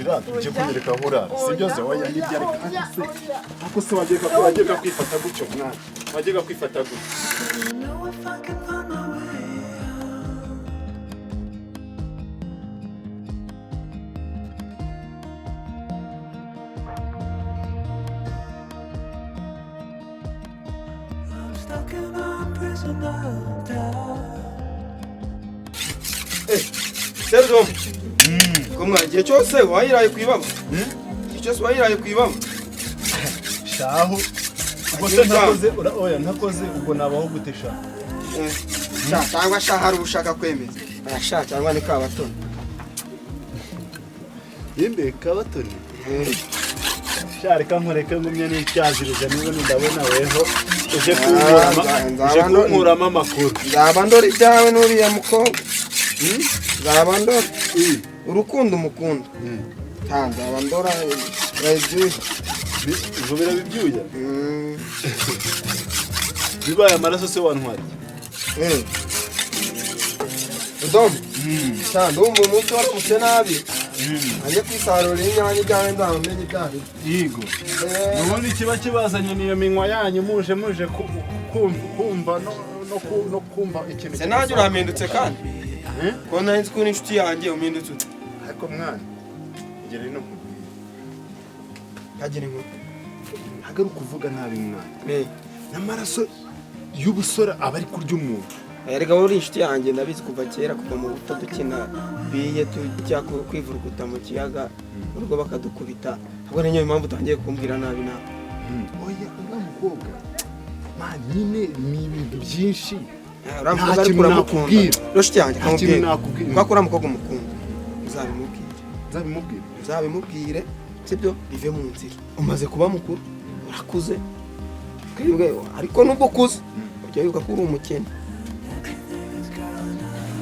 Kwinjira ujye kunyereka aho urara, sibyo se? Oya, nibyo, ariko se ariko se wajyaga kwifata gutyo, mwana? Wajyaga kwifata gutyo? Know if I can find my way out. I'm stuck in a prison of doubt. Serudomo, ko mwa igihe cyose wayiraye ku ibaba, igihe cyose wayiraye ku ibaba. Shahu, ubwo se ntakoze oya, ntakoze ubwo nabaho gute sha? Eh, sha, cyangwa sha hari ushaka kwemeza? Aya sha, cyangwa ni Kabatoni? Yembe Kabatoni sha, reka nkureke ngumye n'icyaziriza niba ndabona weho uje kunkuramo, uje kunkuramo amakuru. Nzaba ndora ibyawe n'uriya mukobwa. Nzaba ndora urukundo umukunda. Nta, nzaba ndora ibyuya. Ubwo biraba ibyuya bibaye amaraso se wantwariye? Rudomo sha, ndumva umunsi waramutse nabi, ajye kwisarurira inyanya, ibyawe nzaba menye ibyawe. Yego, ubundi kiba kibazanye niyo minwa yanyu, muje kumva no kumva ikintu. Se nanjye urampindutse kandi? Eh? Ko nari nzi ko uri inshuti yanjye, umpindutse ute? Ariko mwana, ngera ino nkubwire. Kagira inkuru. Ntabwo ari ukuvuga nabi, mwana, n'amaraso y'ubusore aba ari kurya umuntu. Erega wowe uri inshuti yanjye, ndabizi kuva kera, kuva mu buto dukina biye, tujya kwivuruguta mu kiyaga urugo bakadukubita. Ahubwo niyo mpamvu utangiye kumbwira nabi nawe. Oya, uriya mukobwa man, nyine ni ibintu byinshi. Uriya mukobwa Nta ariko kintu uramukunda? nakubwira. Uriya nshuti yanjye, Nta kintu kamubwire. nakubwira. Kubera ko uriya mukobwa umukunda, uzabimubwire. Nzabimubwira. Uzabimubwire, sibyo? Bive mu nzira, umaze kuba mukuru, urakuze. Twebwe ariko nubwo ukuze, ujya wibuka ko uri umukene.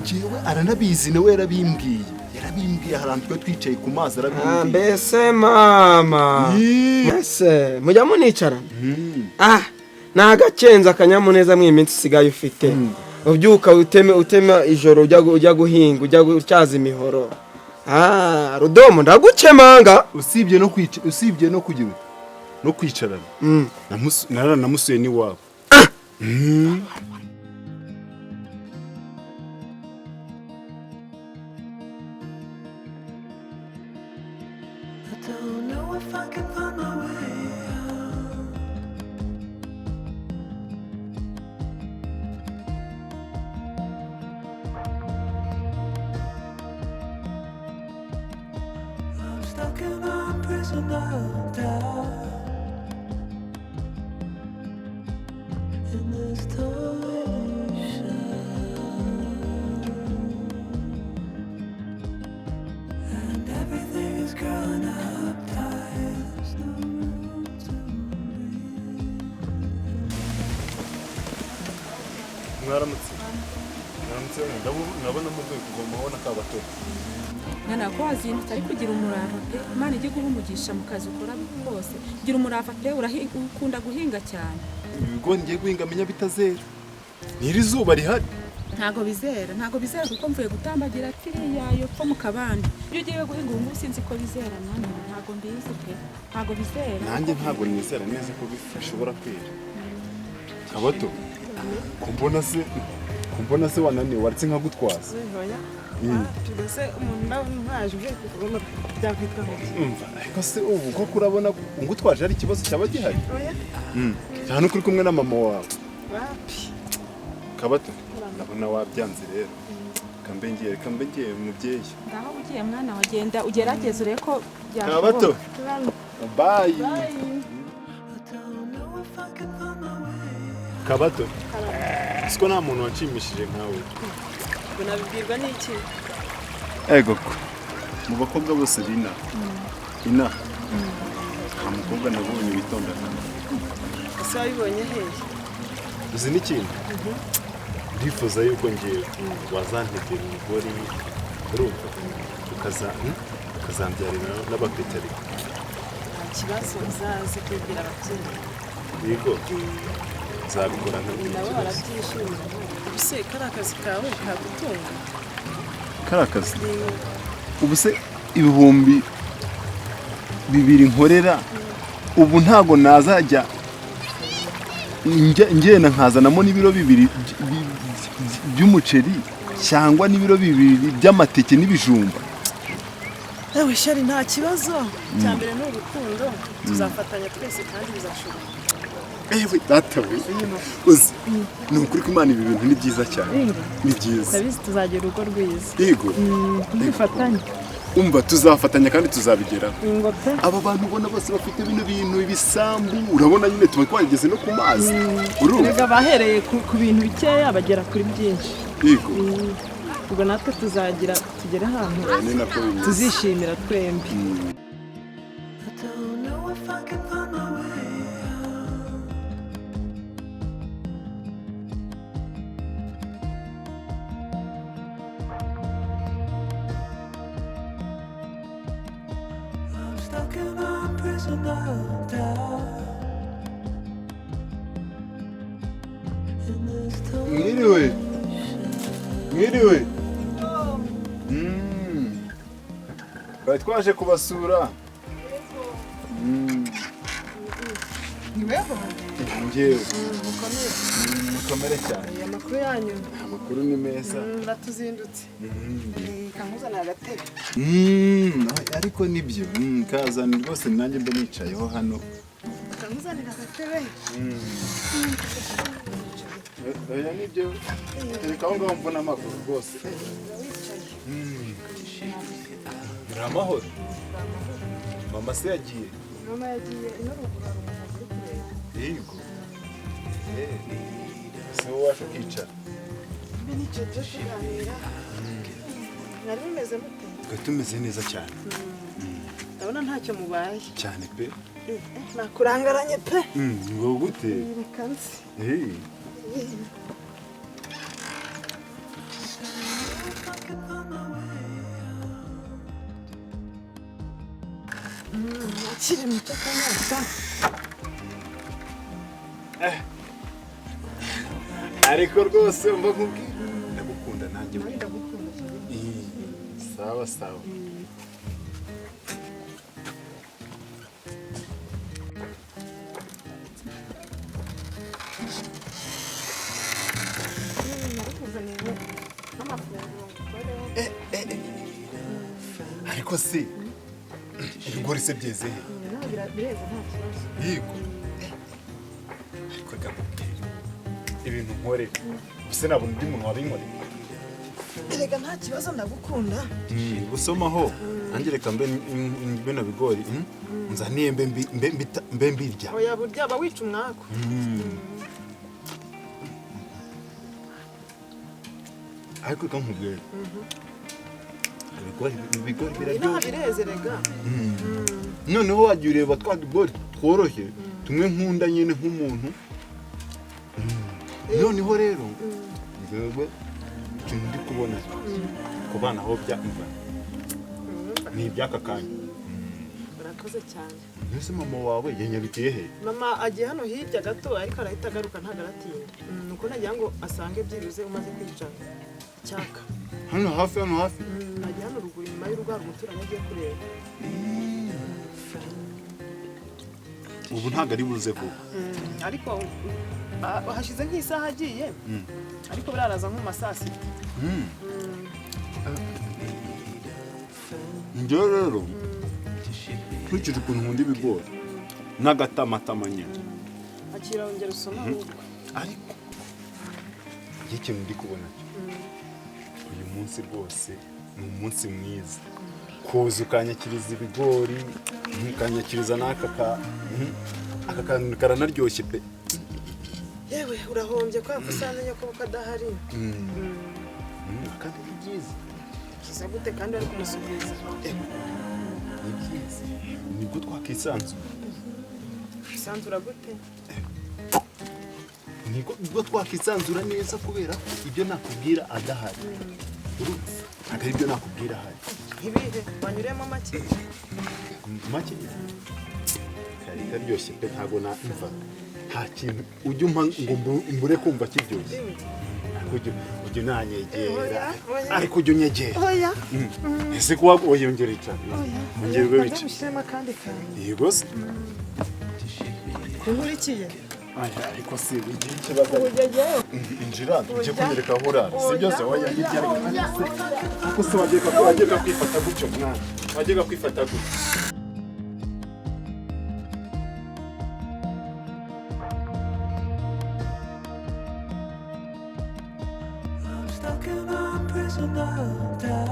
Njyewe aranabizi, nawe yarabimbwiye, hari ahantu twari twicaye ku mazi, Ah, arabimbwiye. Mbese mama? Yee. Mbese mujya municarana? Ah, ni agakenza akanyamuneza mu iyi minsi usigaye ufite, ubyuka uteme utema ijoro, ujya guhinga, ujya gutyaza imihoro. Ah, Rudomo, ndagukemanga. Usibye no kwica, usibye no kugira no kwicarana, naranamusuye n'iwabo. I don't know if I can find my way out. I'm stuck in a prison of doubt. In this tiny shell. And everything is growing up tight. There's no room to breathe. Mwaramutse, mwaramutse. Ndabona muvuye kuvoma, ubona Kabatoni. Mwana, ko wazindutse, ariko ugira umurava pe. Imana ijye guha umugisha mu kazi ukora kose. Gira umurava pe, ukunda guhinga cyane. Ibigori ngiye guhinga menya bitazera n'iri zuba rihari. Ntago bizera, ntago bizera, kuko mvuye gutambagira kiriya yopfo mu kabande. Iyo ugiye guhinga ubu ngubu sinzi ko bizera, mwana, ntago mbizi pe, ntago bizera. Nanjye ntabwo nizera neza ko bishobora kwera. Kabato, ko mbona se wananiwe, waretse nkagutwaza? Mbese umuntu nawe ntwaje uvuye kuvoma byakwitwa ngo iki? Umva, ariko se ubu koko urabona ngutwaje hari ikibazo cyaba gihari? Oya. Cyane ko uri kumwe na mama wawe. Wapi. Kabato, ndabona wabyanze rero. Kambe ngiye mubyeyi. Ngaho ugiye, mwana, wagenda ugerageze urebe ko Kabato, bye. I don't know if I can find my way. Kabato, siko nta muntu wanshimishije nkawe. Ngo nabibwirwa n'iki? Ego ko mu bakobwa bose bina inaha, nta mukobwa nabonye witonda nkawe. Ese wabibonye hehe? Uzi n'ikindi? Ndifuza yuko ngewe wazantegera umugore, urumva, ukazambyarira n'abapetari. Nta kibazo, uzaze kwibwira ababyeyi. Yego, nzabikora nkagira Nabo ikibazo. barabyishimira. Ubuse kari akazi kawe kagutunga? Kari akazi. Ubu se ibihumbi 2 nkorera, ubu ntago nazajya ngenda nkazanamo n'ibiro 2 by'umuceri cyangwa n'ibiro 2 by'amateke n'ibijumba. Ewe chéri, nta kibazo, cya mbere ni urukundo, tuzafatanya twese kandi bizashoboka. Ewe data we, uzi ni ukuri ko Imana, ibi bintu ni byiza cyane, ni byiza. Ndabizi, tuzagira urugo rwiza. Yego. Dufatanye. Umva, tuzafatanya kandi tuzabigeraho. Ngo pe. Aba bantu ubona bose bafite bino bintu, ibisambu, urabona nyine tuba twageze no ku mazi, urumva? Erega bahereye ku bintu bikeya bagera kuri byinshi. Yego. Ubwo natwe tuzagira tugere ahantu Ni nako bimeze. tuzishimira twembi. I don't know if I can find my way out. I'm stuck in a prison of doubt. In this time. Mwiriwe, mwiriwe. Twari twaje kubasura. Niweho? Njyewe. Mukomere cyane. Amakuru yanyu? Amakuru ni meza. Natuzindutse, kankuzanira agatebe. Ariko nibyo, kazana rwose, nanjye mba nicayeho hano. Kankuzanira agatebe. Oya, nibyo, tereka aho ngaho mvuna amaguru rwose. Uri amahoro? Mama se yagiye? Mama yagiye ino ruguru, hari umuntu uri kureba. Yego. Si wowe waje ukicara? Mbe nicaye turi kuganira. Mwari mumeze mute? Twari tumeze neza cyane. Ndabona ntacyo mubaye. Cyane pe. Nakurangaranye pe. Ngo gute? Reka nzi. Eh. If I can find my way out. Akiri muto kanyota. Ariko rwose mba nkubwira, ndagukunda nanjye. Nawe ndagukunda cyane. Eh, sawa sawa. Narikuzaniye n'amafunguro ngukoreho. Ariko se ibigori se byeze he? Nawe bireze, nta kibazo. Yego. Ariko reka nkubwire, ibintu nkorera ubuse nabona undi muntu wabinkorera. Erega nta kibazo, ndagukunda. Gusomaho nanjye, reka mbe bino bigori nzaniye mbe mbe mbirya. Oya, burya aba wica umwaku. Ariko reka nkubwire, ibigori Inaha biraryoshye. bireze rega. Noneho wagiye ureba twa tugori tworoshye tumwe nkunda nyine nk'umuntu. Noneho rero njyewe ikintu ndi kubona ku bana aho byumva ni iby'aka kanya. Urakoze cyane. Mbese mama wawe yanyarukiye he? Mama agiye hano hirya gato, ariko arahita agaruka, ntabwo aratinda. Nuko nagira ngo asange byibuze umaze kwicara icyaka. Hano hafi, hano hafi? Agiye hano ruguru inyuma y'urugo, hari umuturanyi agiye kureba. Ubu ntabwo ari buze vuba? Ariko hashize nk'isaha agiye, ariko buraraza nko mu ma saa 6. Njyewe rero nkurikije ukuntu nkunda ibigori n'agatamatama nyine. Akira, wongera usoma ahubwo. Ariko iyo ikintu ndi kubona cyo, uyu munsi rwose ni umunsi mwiza, kuza ukanyakiriza ibigori, ukanyakiriza n'aka ka aka kantu karanaryoshye pe. Yewe, urahombye kubera ko usanze nyokobukwe adahari. Kandi ni byiza. Byiza gute kandi bari kumusubiza? Ni byiza, nibwo twakisanzura. Isanzura gute? Nibwo twakisanzura neza, kubera ko ibyo nakubwira adahari, urumva, ntabwo ari ibyo nakubwira ahari. Ibihe wanyuremo make? Make kari karyoshye pe, ntabwo namva, nta kintu ujya umpa ngo mbure kumva kiryoshye. Ariko Ujya unanyegera. Oya, oya. Ariko ujya unyegera. Oya. Ese kuba wiyongera icara, ongera ube wicaye. Mushyiremo akandi kantu. Yego se. Nkurikiye. Aya, ariko si igihe ikibazo. Injira ujye kunyereka aho urara, si byo se? Oya, hirya, ariko se, ariko se wajyaga kwifata gutyo, mwana? Wajyaga kwifata gutyo? I'm stuck in a prison of doubt.